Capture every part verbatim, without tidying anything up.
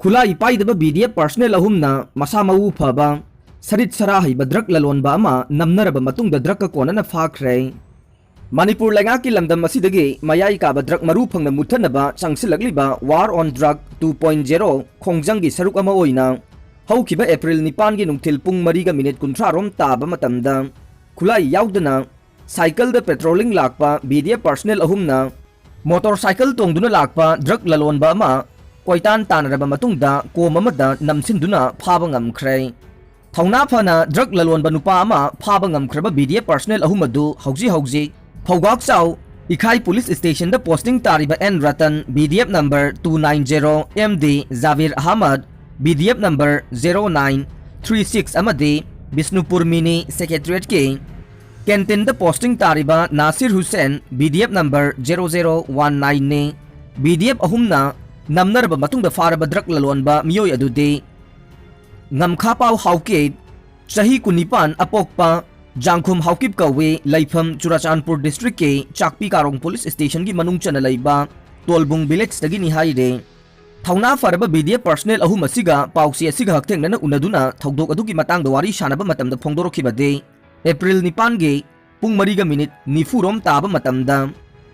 ꯈꯨꯠꯂꯥꯏ ꯄꯥꯏꯗꯕ B D F personnel ꯑꯍꯨꯝꯅ ꯃꯁꯥ ꯃꯎ ꯐꯕ, ꯁꯔꯤꯠ ꯁꯔꯥ ꯍꯩꯕ drug ꯂꯂꯣꯟꯕ ꯑꯃ ꯅꯝꯅꯔꯕ ꯃꯇꯨꯡꯗ drug ꯀꯣꯟꯅꯅ ꯐꯥꯈ꯭ꯔꯦ꯫ ꯃꯅꯤꯄꯨꯔ ꯂꯩꯉꯥꯛꯀꯤ ꯂꯝꯗꯝ ꯑꯁꯤꯗꯒꯤ ꯃꯌꯥꯏ ꯀꯥꯕ drug ꯃꯔꯨ ꯐꯪꯅ ꯃꯨꯠꯊꯠꯅꯕ ꯆꯪꯁꯤꯜꯂꯛꯂꯤꯕ War on Drug two point zero ꯈꯣꯡꯖꯪꯒꯤ ꯁꯔꯨꯛ ꯑꯃ ꯑꯣꯏꯅ ꯍꯧꯈꯤꯕ April ꯅꯤꯄꯥꯟꯒꯤ ꯅꯨꯡꯊꯤꯜ ꯄꯨꯡ ꯃꯔꯤꯒ minute ꯀꯨꯟꯊ꯭ꯔꯥ ꯔꯣꯝ ꯇꯥꯕ ꯃꯇꯝꯗ ꯈꯨꯠꯂꯥꯏ ꯌꯥꯎꯗꯅ cycle ꯗ patrolling ꯂꯥꯛꯄ B D F personnel ꯑꯍꯨꯝꯅ motorcycle ꯇꯣꯡꯗꯨꯅ ꯂꯥꯛꯄ drug ꯂꯂꯣꯟꯕ ꯑꯃ ꯀꯣꯏꯇꯥꯟ ꯇꯥꯟꯅꯔꯕ ꯃꯇꯨꯡꯗ ꯀꯣꯝ ꯑꯃꯗ ꯅꯝꯁꯤꯟꯗꯨꯅ ꯐꯥꯕ ꯉꯝꯈ꯭ꯔꯦ꯫ ꯊꯧꯅꯥ ꯐꯅ drug ꯂꯂꯣꯟꯕ ꯅꯨꯄꯥ ꯑꯃ ꯐꯥꯕ ꯉꯝꯈ꯭ꯔꯕ B D F personnel ꯑꯍꯨꯝ ꯑꯗꯨ ꯍꯧꯖꯤꯛ ꯍꯧꯖꯤꯛ ꯐꯧꯒꯥꯛꯆꯥꯎ ꯏꯈꯥꯏ police station ꯗ posting ꯇꯥꯔꯤꯕ N Ratan, B D F number two nine zero, M D ꯖꯥꯕꯤꯔ Ahmad, B D F number zero nine three six ꯑꯃꯗꯤ ꯕꯤꯁꯅꯨꯄꯨꯔ mini secretariat ꯀꯤ canteen ꯗ posting ꯇꯥꯔꯤꯕ Nasir Hussain, B D F number zero zero one nine ꯅꯤ꯫ B D F ꯑꯍꯨꯝꯅ ꯅꯝꯅꯔꯕ ꯃꯇꯨꯡꯗ ꯐꯥꯔꯕ drug ꯂꯂꯣꯟꯕ ꯃꯤꯑꯣꯏ ꯑꯗꯨꯗꯤ ꯉꯝꯈꯥꯄꯥꯎ ꯍꯥꯎꯀꯤꯞ, ꯆꯍꯤ ꯀꯨꯟꯅꯤꯄꯥꯟ, ꯑꯄꯣꯛꯄ ꯖꯥꯡꯈꯨꯝ ꯍꯥꯎꯀꯤꯞ ꯀꯧꯏ, ꯂꯩꯐꯝ ꯆꯨꯔꯥꯆꯥꯟꯄꯨꯔ district ꯀꯤ ꯆꯥꯛꯄꯤ ꯀꯥꯔꯣꯡ police station ꯒꯤ ꯃꯅꯨꯡ ꯆꯟꯅ ꯂꯩꯕ ꯇꯣꯜꯕꯨꯡ village ꯇꯒꯤꯅꯤ ꯍꯥꯏꯔꯦ꯫ ꯊꯧꯅꯥ ꯐꯔꯕ B D F personnel ꯑꯍꯨꯝ ꯑꯁꯤꯒ ꯄꯥꯎꯆꯦ ꯑꯁꯤꯒ ꯍꯛꯊꯦꯡꯅꯅ ꯎꯅꯗꯨꯅ ꯊꯧꯗꯣꯛ ꯑꯗꯨꯒꯤ ꯃꯇꯥꯡꯗ ꯋꯥꯔꯤ ꯁꯥꯟꯅꯕ ꯃꯇꯝꯗ ꯐꯣꯡꯗꯣꯔꯛꯈꯤꯕꯗꯤ, April ꯅꯤꯄꯥꯟꯒꯤ ꯄꯨꯡ ꯃꯔꯤꯒ minute ꯅꯤꯐꯨ ꯔꯣꯝ ꯇꯥꯕ ꯃꯇꯝꯗ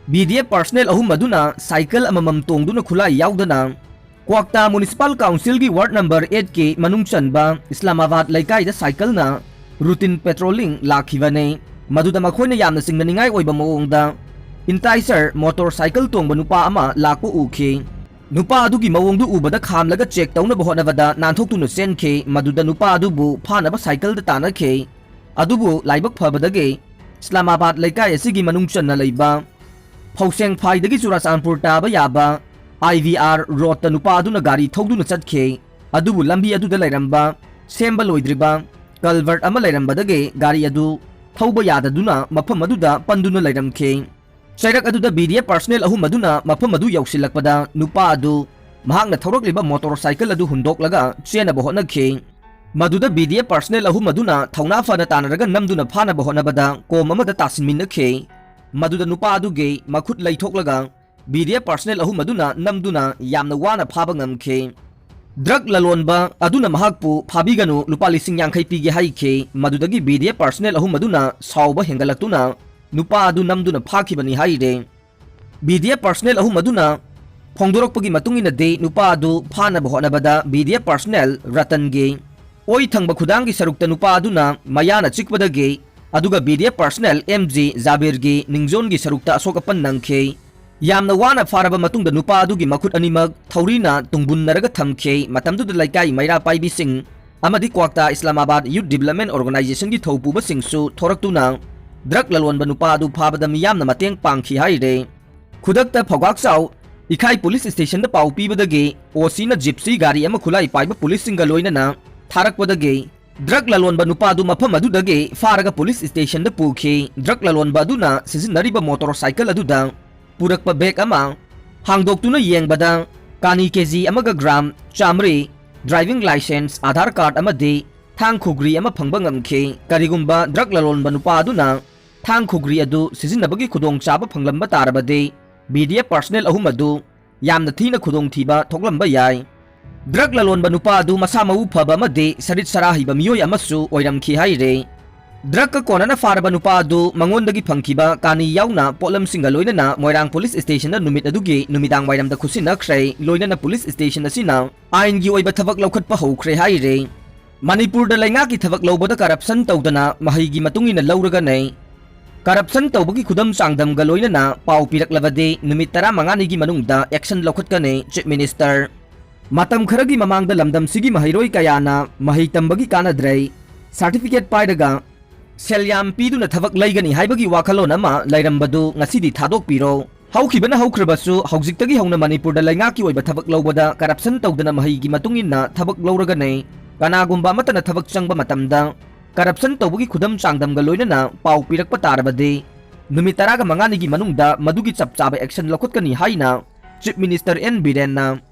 B D F personnel ꯑꯍꯨꯝ ꯑꯗꯨꯅ cycle ꯑꯃꯃꯝ ꯇꯣꯡꯗꯨꯅ ꯈꯨꯠꯂꯥꯏ ꯌꯥꯎꯗꯅ ꯀ꯭ꯋꯥꯛꯇꯥ Municipal Council ꯒꯤ ward number eight ꯀꯤ ꯃꯅꯨꯡ ꯆꯟꯕ ꯏꯁꯂꯥꯃꯥꯕꯥꯗ ꯂꯩꯀꯥꯏꯗ cycle ꯅ routine patrolling ꯂꯥꯛꯈꯤꯕꯅꯤ꯫ ꯃꯗꯨꯗ ꯃꯈꯣꯏꯅ ꯌꯥꯝꯅ ꯆꯤꯡꯅꯅꯤꯡꯉꯥꯏ ꯑꯣꯏꯕ ꯃꯑꯣꯡꯗ enticer motorcycle ꯇꯣꯡꯕ ꯅꯨꯄꯥ ꯑꯃ ꯂꯥꯛꯄ ꯎꯈꯤ꯫ ꯅꯨꯄꯥ ꯑꯗꯨꯒꯤ ꯃꯑꯣꯡꯗꯨ ꯎꯕꯗ ꯈꯥꯝꯂꯒ check ꯇꯧꯅꯕ ꯍꯣꯠꯅꯕꯗ ꯅꯥꯟꯊꯣꯛꯇꯨꯅ ꯆꯦꯟꯈꯤ꯫ ꯃꯗꯨꯗ ꯅꯨꯄꯥ ꯑꯗꯨꯕꯨ ꯐꯥꯅꯕ cycle ꯗ ꯇꯥꯟꯅꯈꯤ꯫ ꯑꯗꯨꯕꯨ ꯂꯥꯏꯕꯛ ꯐꯕꯗꯒꯤ ꯏꯁꯂꯥꯃꯥꯕꯥꯗ ꯂꯩꯀꯥꯏ ꯑꯁꯤꯒꯤ ꯃꯅꯨꯡ ꯆꯟꯅ ꯂꯩꯕ ꯐꯧꯁꯦꯡꯐꯥꯏꯗꯒꯤ ꯆꯨꯔꯥꯆꯥꯟꯄꯨꯔ ꯇꯥꯕ ꯌꯥꯕ I V R road ꯇ ꯅꯨꯄꯥ ꯑꯗꯨꯅ ꯒꯥꯔꯤ ꯊꯧꯗꯨꯅ ꯆꯠꯈꯤ꯫ ꯑꯗꯨꯕꯨ ꯂꯝꯕꯤ ꯑꯗꯨꯗ ꯂꯩꯔꯝꯕ ꯁꯦꯝꯕ ꯂꯣꯏꯗ꯭ꯔꯤꯕ culvert ꯑꯃ ꯂꯩꯔꯝꯕꯗꯒꯤ ꯒꯥꯔꯤ ꯑꯗꯨ ꯊꯧꯕ ꯌꯥꯗꯗꯨꯅ ꯃꯐꯝ ꯑꯗꯨꯗ ꯄꯟꯗꯨꯅ ꯂꯩꯔꯝꯈꯤ꯫ ꯆꯩꯔꯛ ꯑꯗꯨꯗ B D F personnel ꯑꯍꯨꯝ ꯑꯗꯨꯅ ꯃꯐꯝ ꯑꯗꯨ ꯌꯧꯁꯤꯜꯂꯛꯄꯗ ꯅꯨꯄꯥ ꯑꯗꯨ ꯃꯍꯥꯛꯅ ꯊꯧꯔꯛꯂꯤꯕ motorcycle ꯑꯗꯨ ꯍꯨꯟꯗꯣꯛꯂꯒ ꯆꯦꯟꯅꯕ ꯍꯣꯠꯅꯈꯤ꯫ ꯃꯗꯨꯗ B D F personnel ꯑꯍꯨꯝ ꯑꯗꯨꯅ ꯊꯧꯅꯥ ꯐꯅ ꯇꯥꯟꯅꯔꯒ ꯅꯝꯗꯨꯅ ꯐꯥꯅꯕ ꯍꯣꯠꯅꯕꯗ ꯀꯣꯝ ꯑꯃꯗ ꯇꯥꯁꯤꯟꯃꯤꯟꯅꯈꯤ꯫ ꯃꯗꯨꯗ ꯅꯨꯄꯥ ꯑꯗꯨꯒꯤ ꯃꯈꯨꯠ ꯂꯩꯊꯣꯛꯂꯒ B D F personnel ꯑꯍꯨꯝ ꯑꯗꯨꯅ ꯅꯝꯗꯨꯅ ꯌꯥꯝꯅ ꯋꯥꯅ ꯐꯥꯕ ꯉꯝꯈꯤ꯫ ꯗ꯭ꯔꯒ ꯂꯂꯣꯟꯕ ꯑꯗꯨꯅ ꯃꯍꯥꯛꯄꯨ ꯐꯥꯕꯤꯒꯅꯨ, ꯂꯨꯄꯥ ꯂꯤꯁꯤꯡ ꯌꯥꯡꯈꯩ ꯄꯤꯒꯦ ꯍꯥꯏꯈꯤ꯫ ꯃꯗꯨꯗꯒꯤ ꯕꯤ ꯗꯤ ꯑꯦꯐ ꯄꯥꯔꯁꯅꯦꯜ ꯑꯍꯨꯝ ꯑꯗꯨꯅ ꯁꯥꯎꯕ ꯍꯦꯟꯒꯠꯂꯛꯇꯨꯅ ꯅꯨꯄꯥ ꯑꯗꯨ ꯅꯝꯗꯨꯅ ꯐꯥꯈꯤꯕꯅꯤ ꯍꯥꯏꯔꯦ꯫ ꯕꯤ ꯗꯤ ꯑꯦꯐ ꯄꯥꯔꯁꯅꯦꯜ ꯑꯍꯨꯝ ꯑꯗꯨꯅ ꯐꯣꯡꯗꯣꯔꯛꯄꯒꯤ ꯃꯇꯨꯡ ꯏꯟꯅꯗꯤ, ꯅꯨꯄꯥ ꯑꯗꯨ ꯐꯥꯅꯕ ꯍꯣꯠꯅꯕꯗ ꯕꯤ ꯗꯤ ꯑꯦꯐ ꯄꯥꯔꯁꯅꯦꯜ ꯔꯇꯟꯒꯤ ꯑꯣꯏ ꯊꯪꯕ ꯈꯨꯗꯥꯡꯒꯤ ꯁꯔꯨꯛꯇ ꯅꯨꯄꯥ ꯑꯗꯨꯅ ꯃꯌꯥꯅ ꯆꯤꯛꯄꯗꯒꯤ, ꯑꯗꯨꯒ B D F personnel M G ꯖꯥꯕꯤꯔꯒꯤ ꯅꯤꯡꯖꯣꯟꯒꯤ ꯁꯔꯨꯛꯇ ꯑꯁꯣꯛ ꯑꯄꯟ ꯅꯪꯈꯤ꯫ ꯌꯥꯝꯅ ꯋꯥꯅ ꯐꯥꯔꯕ ꯃꯇꯨꯡꯗ ꯅꯨꯄꯥ ꯑꯗꯨꯒꯤ ꯃꯈꯨꯠ ꯑꯅꯤꯃꯛ ꯊꯧꯔꯤꯅ ꯇꯨꯡꯕꯨꯟꯅꯔꯒ ꯊꯝꯈꯤ꯫ ꯃꯇꯝꯗꯨꯗ ꯂꯩꯀꯥꯏ ꯃꯩꯔꯥ ꯄꯥꯏꯕꯤꯁꯤꯡ ꯑꯃꯗꯤ ꯀ꯭ꯋꯥꯛꯇꯥ ꯏꯁꯂꯥꯃꯥꯕꯥꯗ ꯌꯨꯠ ꯗꯤꯕꯂꯞꯃꯦꯟ ꯑꯣꯔꯒꯅꯥꯏꯖꯦꯁꯟꯒꯤ ꯊꯧꯄꯨꯕꯁꯤꯡꯁꯨ ꯊꯣꯔꯛꯇꯨꯅ ꯗ꯭ꯔꯒ ꯂꯂꯣꯟꯕ ꯅꯨꯄꯥ ꯑꯗꯨ ꯐꯥꯕꯗ ꯃꯤꯌꯥꯝꯅ ꯃꯇꯦꯡ ꯄꯥꯡꯈꯤ ꯍꯥꯏꯔꯦ꯫ ꯈꯨꯗꯛꯇ ꯐꯧꯒꯥꯛꯆꯥꯎ ꯏꯈꯥꯏ ꯄꯨꯂꯤꯁ ꯁ꯭ꯇꯦꯁꯟꯗ ꯄꯥꯎ ꯄꯤꯕꯗꯒꯤ ꯑꯣ ꯁꯤꯅ ꯖꯤꯞꯁꯤ ꯒꯥꯔꯤ ꯑꯃ ꯈꯨꯠꯂꯥꯏ ꯄꯥꯏꯕ ꯄꯨꯂꯤꯁꯁꯤꯡꯒ ꯂꯣꯏꯅꯅ ꯊꯥꯔꯛꯄꯗꯒꯤ ꯗ꯭ꯔꯒ ꯂꯂꯣꯟꯕ ꯅꯨꯄꯥ ꯑꯗꯨ ꯃꯐꯝ ꯑꯗꯨꯗꯒꯤ ꯐꯥꯔꯒ ꯄꯨꯂꯤꯁ ꯁ꯭ꯇꯦꯁꯟꯗ ꯄꯨꯈꯤ꯫ ꯗ꯭ꯔꯒ ꯂꯂꯣꯟꯕ ꯑꯗꯨꯅ ꯁꯤꯖꯤꯟꯅꯔꯤꯕ ꯃꯣꯇꯣꯔ ꯁꯥꯏꯀꯜ ꯑꯗꯨꯗ ꯄꯨꯔꯛꯄ ꯕꯦꯒ ꯑꯃ ꯍꯥꯡꯗꯣꯛꯇꯨꯅ ꯌꯦꯡꯕꯗ ꯀꯥꯅꯤ ꯀꯦ ꯖꯤ ꯑꯃꯒ ꯒ꯭ꯔꯥꯝ ꯆꯥꯃꯔꯤ, ꯗ꯭ꯔꯥꯏꯚꯤꯡ ꯂꯥꯏꯁꯦꯟꯁ, ꯑꯥꯙꯥꯔ ꯀꯥꯔꯗ ꯑꯃꯗꯤ ꯊꯥꯡ ꯈꯨꯒ꯭ꯔꯤ ꯑꯃ ꯐꯪꯕ ꯉꯝꯈꯤ꯫ ꯀꯔꯤꯒꯨꯝꯕ ꯗ꯭ꯔꯒ ꯂꯂꯣꯟꯕ ꯅꯨꯄꯥ ꯑꯗꯨꯅ ꯊꯥꯡ ꯈꯨꯒ꯭ꯔꯤ ꯑꯗꯨ ꯁꯤꯖꯤꯟꯅꯕꯒꯤ ꯈꯨꯗꯣꯡꯆꯥꯕ ꯐꯪꯂꯝꯕ ꯇꯥꯔꯕꯗꯤ, ꯕꯤ ꯗꯤ ꯑꯦꯐ ꯄꯥꯔꯁꯅꯦꯜ ꯑꯍꯨꯝ ꯑꯗꯨ ꯌꯥꯝꯅ ꯊꯤꯅ ꯈꯨꯗꯣꯡꯊꯤꯕ ꯊꯣꯛꯂꯝꯕ ꯌꯥꯏ꯫ ꯗ꯭ꯔꯒ ꯂꯂꯣꯟꯕ ꯅꯨꯄꯥ ꯑꯗꯨ ꯃꯁꯥ ꯃꯎ ꯐꯕ ꯑꯃꯗꯤ ꯁꯔꯤꯠ ꯁꯔꯥ ꯍꯩꯕ ꯃꯤꯑꯣꯏ ꯑꯃꯁꯨ ꯑꯣꯏꯔꯝꯈꯤ ꯍꯥꯏꯔꯦ꯫ ꯗ꯭ꯔꯒꯀ ꯀꯣꯟꯅꯅ ꯐꯥꯔꯕ ꯅꯨꯄꯥ ꯑꯗꯨ ꯃꯉꯣꯟꯗꯒꯤ ꯐꯪꯈꯤꯕ ꯀꯥꯅꯤ ꯌꯥꯎꯅ ꯄꯣꯠꯂꯝꯁꯤꯡꯒ ꯂꯣꯏꯅꯅ ꯃꯣꯏꯔꯥꯡ ꯄꯨꯂꯤꯁ ꯁ꯭ꯇꯦꯁꯟꯗ ꯅꯨꯃꯤꯠ ꯑꯗꯨꯒꯤ ꯅꯨꯃꯤꯗꯥꯡ ꯋꯥꯏꯔꯝꯗ ꯈꯨꯠꯁꯤꯟꯅꯈ꯭ꯔꯦ꯫ ꯂꯣꯏꯅꯅ ꯄꯨꯂꯤꯁ ꯁ꯭ꯇꯦꯁꯟ ꯑꯁꯤꯅ ꯑꯥꯏꯟꯒꯤ ꯑꯣꯏꯕ ꯊꯕꯛ ꯂꯧꯈꯠꯄ ꯍꯧꯈ꯭ꯔꯦ ꯍꯥꯏꯔꯦ꯫ ꯃꯅꯤꯄꯨꯔꯗ ꯂꯩꯉꯥꯛꯀꯤ ꯊꯕꯛ ꯂꯧꯕꯗ ꯀꯔꯞꯁꯟ ꯇꯧꯗꯅ ꯃꯍꯩꯒꯤ ꯃꯇꯨꯡ ꯏꯟꯅ ꯂꯧꯔꯒꯅꯤ꯫ ꯀꯔꯞꯁꯟ ꯇꯧꯕꯒꯤ ꯈꯨꯗꯝ ꯆꯥꯡꯗꯝꯒ ꯂꯣꯏꯅꯅ ꯄꯥꯎ ꯄꯤꯔꯛꯂꯕꯗꯤ ꯅꯨꯃꯤꯠ ꯇꯔꯥꯃꯉꯥꯅꯤꯒꯤ ꯃꯅꯨꯡꯗ ꯑꯦꯛꯁꯟ ꯂꯧꯈꯠꯀꯅꯤ, ꯆꯤꯐ ꯃꯤꯅꯤꯁꯇꯔ꯫ ꯃꯇꯝ ꯈꯔꯒꯤ ꯃꯃꯥꯡꯗ ꯂꯝꯗꯝꯁꯤꯒꯤ ꯃꯍꯩꯔꯣꯏ ꯀꯌꯥꯅ ꯃꯍꯩ ꯇꯝꯕꯒꯤ ꯀꯥꯟꯅꯗ꯭ꯔꯦ, ꯁꯥꯔꯇꯤꯐꯤꯀꯦꯠ ꯄꯥꯏꯔꯒ ꯁꯦꯜ ꯌꯥꯝ ꯄꯤꯗꯨꯅ ꯊꯕꯛ ꯂꯩꯒꯅꯤ ꯍꯥꯏꯕꯒꯤ ꯋꯥꯈꯜꯂꯣꯟ ꯑꯃ ꯂꯩꯔꯝꯕꯗꯨ ꯉꯁꯤꯗꯤ ꯊꯥꯗꯣꯛꯄꯤꯔꯣ꯫ ꯍꯧꯈꯤꯕꯅ ꯍꯧꯈ꯭ꯔꯕꯁꯨ, ꯍꯧꯖꯤꯛꯇꯒꯤ ꯍꯧꯅ ꯃꯅꯤꯄꯨꯔꯗ ꯂꯩꯉꯥꯛꯀꯤ ꯑꯣꯏꯕ ꯊꯕꯛ ꯂꯧꯕꯗ ꯀꯔꯞꯁꯟ ꯇꯧꯗꯅ ꯃꯍꯩꯒꯤ ꯃꯇꯨꯡ ꯏꯟꯅ ꯊꯕꯛ ꯂꯧꯔꯒꯅꯤ꯫ ꯀꯅꯥꯒꯨꯝꯕ ꯑꯃꯠꯇꯅ ꯊꯕꯛ ꯆꯪꯕ ꯃꯇꯝꯗ ꯀꯔꯞꯁꯟ ꯇꯧꯕꯒꯤ ꯈꯨꯗꯝ ꯆꯥꯡꯗꯝꯒ ꯂꯣꯏꯅꯅ ꯄꯥꯎ ꯄꯤꯔꯛꯄ ꯇꯥꯔꯕꯗꯤ, ꯅꯨꯃꯤꯠ ꯇꯔꯥꯒ ꯃꯉꯥꯅꯤꯒꯤ ꯃꯅꯨꯡꯗ ꯃꯗꯨꯒꯤ ꯆꯞ ꯆꯥꯕ ꯑꯦꯛꯁꯟ ꯂꯧꯈꯠꯀꯅꯤ ꯍꯥꯏꯅ ꯆꯤꯐ ꯃꯤꯅꯤꯁꯇꯔ ꯑꯦꯟ ꯕꯤꯔꯦꯟꯅ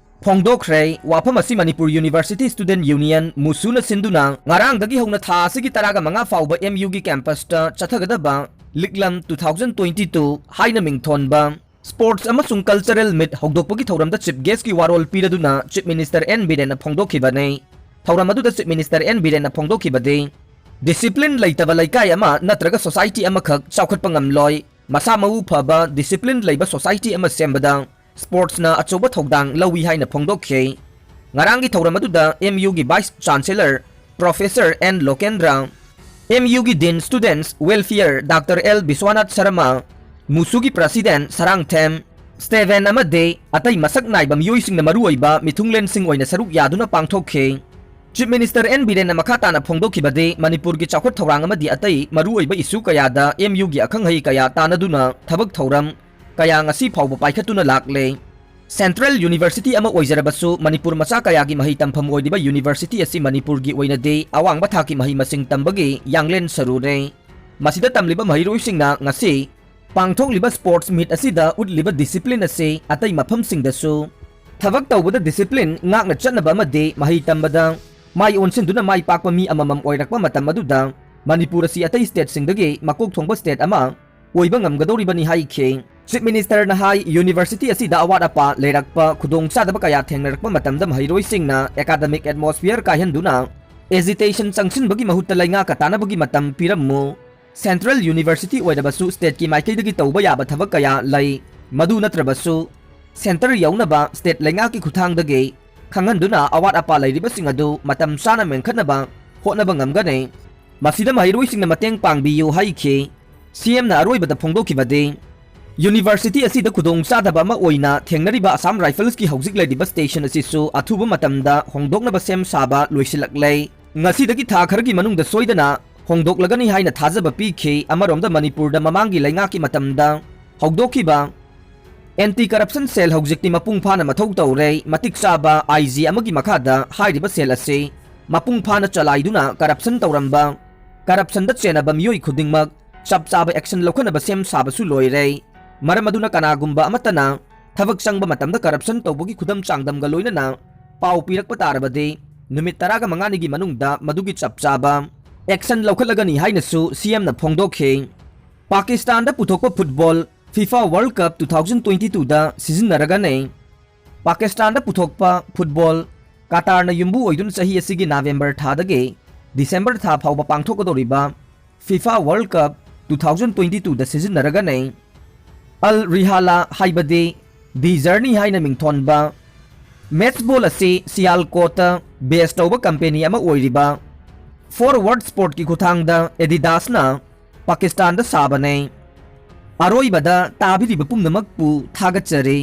ꯐꯣꯡꯗꯣꯛꯈ꯭ꯔꯦ꯫ ꯋꯥꯐꯝ ꯑꯁꯤ ꯃꯅꯤꯄꯨꯔ ꯌꯨꯅꯤꯚꯔꯁꯤꯇꯤ ꯁ꯭ꯇꯨꯗꯦꯟꯠ ꯌꯨꯅꯤꯌꯟ, ꯃꯨꯁꯨꯅ ꯁꯤꯟꯗꯨꯅ ꯉꯔꯥꯡꯗꯒꯤ ꯍꯧꯅ ꯊꯥ ꯑꯁꯤꯒꯤ ꯇꯔꯥꯒ ꯃꯉꯥ ꯐꯥꯎꯕ ꯑꯦꯝ ꯌꯨꯒꯤ ꯀꯦꯝꯄꯁꯇ ꯆꯠꯊꯒꯗꯕ ꯂꯤꯛꯂꯝ two thousand twenty two ꯍꯥꯏꯅ ꯃꯤꯡꯊꯣꯟꯕ Sports ꯑꯃꯁꯨꯡ Cultural Meet ꯍꯧꯗꯣꯛꯄꯒꯤ ꯊꯧꯔꯝꯗ Chief Guestꯀꯤ ꯋꯥꯔꯣꯜ ꯄꯤꯔꯗꯨꯅ Chief Minister ꯑꯦꯟ ꯕꯤꯔꯦꯟꯅ ꯐꯣꯡꯗꯣꯛꯈꯤꯕꯅꯤ꯫ ꯊꯧꯔꯝ ꯑꯗꯨꯗ Chief Minister ꯑꯦꯟ ꯕꯤꯔꯦꯟꯅ ꯐꯣꯡꯗꯣꯛꯈꯤꯕꯗꯤ, discipline ꯂꯩꯇꯕ ꯂꯩꯀꯥꯏ ꯑꯃ ꯅꯠꯇ꯭ꯔꯒ society ꯑꯃꯈꯛ ꯆꯥꯎꯈꯠꯄ ꯉꯝꯂꯣꯏ꯫ ꯃꯁꯥ ꯃꯎ ꯐꯕ, discipline ꯂꯩꯕ society ꯑꯃ ꯁꯦꯝꯕꯗ sportsꯅ ꯑꯆꯧꯕ ꯊꯧꯗꯥꯡ ꯂꯧꯏ ꯍꯥꯏꯅ ꯐꯣꯡꯗꯣꯛꯈꯤ꯫ ꯉꯔꯥꯡꯒꯤ ꯊꯧꯔꯝ ꯑꯗꯨꯗ ꯑꯦꯝ ꯌꯨꯒꯤ Vice Chancellor Professor N Lokendra, M ꯌꯨꯒꯤ Dean Students Welfare doctor L Biswanath Sarma, ꯃꯨꯁꯨꯒꯤ President ꯁꯔꯥꯡꯊꯦꯝ ꯁ꯭ꯇꯦꯚꯦꯟ ꯑꯃꯗꯤ ꯑꯇꯩ ꯃꯁꯛ ꯅꯥꯏꯕ ꯃꯤꯑꯣꯏꯁꯤꯡꯅ ꯃꯔꯨꯑꯣꯏꯕ ꯃꯤꯊꯨꯡꯂꯦꯟꯁꯤꯡ ꯑꯣꯏꯅ ꯁꯔꯨꯛ ꯌꯥꯗꯨꯅ ꯄꯥꯡꯊꯣꯛꯈꯤ꯫ Chief Minister ꯑꯦꯟ ꯕꯤꯔꯦꯟꯅ ꯃꯈꯥ ꯇꯥꯅ ꯐꯣꯡꯗꯣꯛꯈꯤꯕꯗꯤ, ꯃꯅꯤꯄꯨꯔꯒꯤ ꯆꯥꯎꯈꯠ ꯊꯧꯔꯥꯡ ꯑꯃꯗꯤ ꯑꯇꯩ ꯃꯔꯨꯑꯣꯏꯕ issue ꯀꯌꯥꯗ ꯑꯦꯝ ꯌꯨꯒꯤ ꯑꯈꯪ ꯑꯍꯩ ꯀꯌꯥ ꯇꯥꯟꯅꯗꯨꯅ ꯊꯕꯛ ꯊꯧꯔꯝ ꯀꯌꯥ ꯉꯁꯤ ꯐꯥꯎꯕ ꯄꯥꯏꯈꯠꯇꯨꯅ ꯂꯥꯛꯂꯦ꯫ Central University ꯑꯃ ꯑꯣꯏꯖꯔꯕꯁꯨ, ꯃꯅꯤꯄꯨꯔ ꯃꯆꯥ ꯀꯌꯥꯒꯤ ꯃꯍꯩ ꯇꯝꯐꯝ ꯑꯣꯏꯔꯤꯕ university ꯑꯁꯤ ꯃꯅꯤꯄꯨꯔꯒꯤ ꯑꯣꯏꯅꯗꯤ ꯑꯋꯥꯡꯕ ꯊꯥꯛꯀꯤ ꯃꯍꯩ ꯃꯁꯤꯡ ꯇꯝꯕꯒꯤ ꯌꯥꯡꯂꯦꯟ ꯁꯔꯨꯅꯤ꯫ ꯃꯁꯤꯗ ꯇꯝꯂꯤꯕ ꯃꯍꯩꯔꯣꯏꯁꯤꯡꯅ ꯉꯁꯤ ꯄꯥꯡꯊꯣꯛꯂꯤꯕ sports meet ꯑꯁꯤꯗ ꯎꯠꯂꯤꯕ discipline ꯑꯁꯤ ꯑꯇꯩ ꯃꯐꯝꯁꯤꯡꯗꯁꯨ ꯊꯕꯛ ꯇꯧꯕꯗ discipline ꯉꯥꯛꯅ ꯆꯠꯅꯕ ꯑꯃꯗꯤ ꯃꯍꯩ ꯇꯝꯕꯗ ꯃꯥꯏ ꯑꯣꯟꯁꯤꯟꯗꯨꯅ ꯃꯥꯏ ꯄꯥꯛꯄ ꯃꯤ ꯑꯃꯃꯝ ꯑꯣꯏꯔꯛꯄ ꯃꯇꯝ ꯑꯗꯨꯗ ꯃꯅꯤꯄꯨꯔ ꯑꯁꯤ ꯑꯇꯩ stateꯁꯤꯡꯗꯒꯤ ꯃꯀꯣꯛ ꯊꯣꯡꯕ state ꯑꯃ ꯑꯣꯏꯕ ꯉꯝꯒꯗꯧꯔꯤꯕꯅꯤ ꯍꯥꯏꯈꯤ꯫ Chief Ministerꯅ ꯍꯥꯏ, university ꯑꯁꯤꯗ ꯑꯋꯥꯠ ꯑꯄꯥ ꯂꯩꯔꯛꯄ, ꯈꯨꯗꯣꯡꯆꯥꯗꯕ ꯀꯌꯥ ꯊꯦꯡꯅꯔꯛꯄ ꯃꯇꯝꯗ ꯃꯍꯩꯔꯣꯏꯁꯤꯡꯅ academic atmosphere ꯀꯥꯏꯍꯟꯗꯨꯅ agitation ꯆꯪꯁꯤꯟꯕꯒꯤ ꯃꯍꯨꯠꯇ ꯂꯩꯉꯥꯛꯀ ꯇꯥꯟꯅꯕꯒꯤ ꯃꯇꯝ ꯄꯤꯔꯝꯃꯨ꯫ Central University ꯑꯣꯏꯔꯕꯁꯨ stateꯀꯤ ꯃꯥꯏꯀꯩꯗꯒꯤ ꯇꯧꯕ ꯌꯥꯕ ꯊꯕꯛ ꯀꯌꯥ ꯂꯩ꯫ ꯃꯗꯨ ꯅꯠꯇ꯭ꯔꯕꯁꯨ centre ꯌꯧꯅꯕ state ꯂꯩꯉꯥꯛꯀꯤ ꯈꯨꯠꯊꯥꯡꯗꯒꯤ ꯈꯪꯍꯟꯗꯨꯅ ꯑꯋꯥꯠ ꯑꯄꯥ ꯂꯩꯔꯤꯕꯁꯤꯡ ꯑꯗꯨ ꯃꯇꯝ ꯆꯥꯅ ꯃꯦꯟꯈꯠꯅꯕ ꯍꯣꯠꯅꯕ ꯉꯝꯒꯅꯤ꯫ ꯃꯁꯤꯗ ꯃꯍꯩꯔꯣꯏꯁꯤꯡꯅ ꯃꯇꯦꯡ ꯄꯥꯡꯕꯤꯌꯨ ꯍꯥꯏꯈꯤ꯫ ꯁꯤ ꯑꯦꯝꯅ ꯑꯔꯣꯏꯕꯗ ꯐꯣꯡꯗꯣꯛꯈꯤꯕꯗꯤ, university ꯑꯁꯤꯗ ꯈꯨꯗꯣꯡꯆꯥꯗꯕ ꯑꯃ ꯑꯣꯏꯅ ꯊꯦꯡꯅꯔꯤꯕ Assam Riflesꯀꯤ ꯍꯧꯖꯤꯛ ꯂꯩꯔꯤꯕ station ꯑꯁꯤꯁꯨ ꯑꯊꯨꯕ ꯃꯇꯝꯗ ꯍꯣꯡꯗꯣꯛꯅꯕ ꯁꯦꯝ ꯁꯥꯕ ꯂꯣꯏꯁꯤꯜꯂꯛꯂꯦ꯫ ꯉꯁꯤꯗꯒꯤ ꯊꯥ ꯈꯔꯒꯤ ꯃꯅꯨꯡꯗ ꯁꯣꯏꯗꯅ ꯍꯣꯡꯗꯣꯛꯂꯒꯅꯤ ꯍꯥꯏꯅ ꯊꯥꯖꯕ ꯄꯤꯈꯤ꯫ ꯑꯃꯔꯣꯝꯗ ꯃꯅꯤꯄꯨꯔꯗ ꯃꯃꯥꯡꯒꯤ ꯂꯩꯉꯥꯛꯀꯤ ꯃꯇꯝꯗ ꯍꯧꯗꯣꯛꯈꯤꯕ anti corruption cell ꯍꯧꯖꯤꯛꯇꯤ ꯃꯄꯨꯡ ꯐꯥꯅ ꯃꯊꯧ ꯇꯧꯔꯦ꯫ ꯃꯇꯤꯛ ꯆꯥꯕ ꯑꯥꯏ ꯖꯤ ꯑꯃꯒꯤ ꯃꯈꯥꯗ ꯍꯥꯏꯔꯤꯕ cell ꯑꯁꯤ ꯃꯄꯨꯡ ꯐꯥꯅ ꯆꯂꯥꯏꯗꯨꯅ corruption ꯇꯧꯔꯝꯕ, corruptionꯗ ꯆꯦꯟꯅꯕ ꯃꯤꯑꯣꯏ ꯈꯨꯗꯤꯡꯃꯛ ꯆꯞ ꯆꯥꯕ action ꯂꯧꯈꯠꯅꯕ ꯁꯦꯝ ꯁꯥꯕꯁꯨ ꯂꯣꯏꯔꯦ꯫ ꯃꯔꯝ ꯑꯗꯨꯅ ꯀꯅꯥꯒꯨꯝꯕ ꯑꯃꯠꯇꯅ ꯊꯕꯛ ꯆꯪꯕ ꯃꯇꯝꯗ corruption ꯇꯧꯕꯒꯤ ꯈꯨꯗꯝ ꯆꯥꯡꯗꯝꯒ ꯂꯣꯏꯅꯅ ꯄꯥꯎ ꯄꯤꯔꯛꯄ ꯇꯥꯔꯕꯗꯤ ꯅꯨꯃꯤꯠ ꯇꯔꯥꯒ ꯃꯉꯥꯅꯤꯒꯤ ꯃꯅꯨꯡꯗ ꯃꯗꯨꯒꯤ ꯆꯞ ꯆꯥꯕ action ꯂꯧꯈꯠꯂꯒꯅꯤ ꯍꯥꯏꯅꯁꯨ ꯁꯤ ꯑꯦꯝꯅ ꯐꯣꯡꯗꯣꯛꯈꯤ꯫ ꯄꯥꯀꯤꯁꯇꯥꯟꯗ ꯄꯨꯊꯣꯛꯄ football FIFA World Cup two thousand twenty-twoꯗ ꯁꯤꯖꯤꯟꯅꯔꯒꯅꯤ꯫ ꯄꯥꯀꯤꯁꯇꯥꯟꯗ ꯄꯨꯊꯣꯛꯄ ꯐꯨꯠꯕꯣꯜ ꯀꯇꯥꯔꯅ ꯌꯨꯝꯕꯨ ꯑꯣꯏꯗꯨꯅ ꯆꯍꯤ ꯑꯁꯤꯒꯤ ꯅꯕꯦꯝꯕꯔ ꯊꯥꯗꯒꯤ ꯗꯤꯁꯦꯝꯕꯔ ꯊꯥ ꯐꯥꯎꯕ ꯄꯥꯡꯊꯣꯛꯀꯗꯧꯔꯤꯕ FIFA World Cup two thousand twenty-twoꯗ ꯁꯤꯖꯤꯟꯅꯔꯒꯅꯤ꯫ ꯑꯜ ꯔꯤꯍꯥꯂꯥ ꯍꯥꯏꯕꯗꯤ The Journey ꯍꯥꯏꯅ ꯃꯤꯡꯊꯣꯟꯕ ꯃꯦꯠꯆ ꯕꯣꯜ ꯑꯁꯤ ꯁꯤꯌꯥꯜꯀꯣꯠꯇ ꯕꯦꯁ ꯇꯧꯕ ꯀꯝꯄꯦꯅꯤ ꯑꯃ ꯑꯣꯏꯔꯤꯕ ꯐꯣꯔꯋꯥꯔꯗ ꯁ꯭ꯄꯣꯔꯠꯀꯤ ꯈꯨꯠꯊꯥꯡꯗ ꯑꯦꯗꯤꯗꯥꯁꯅ ꯄꯥꯀꯤꯁꯇꯥꯟꯗ ꯁꯥꯕꯅꯤ꯫ ꯑꯔꯣꯏꯕꯗ ꯇꯥꯕꯤꯔꯤꯕ ꯄꯨꯝꯅꯃꯛꯄꯨ ꯊꯥꯒꯠꯆꯔꯤ꯫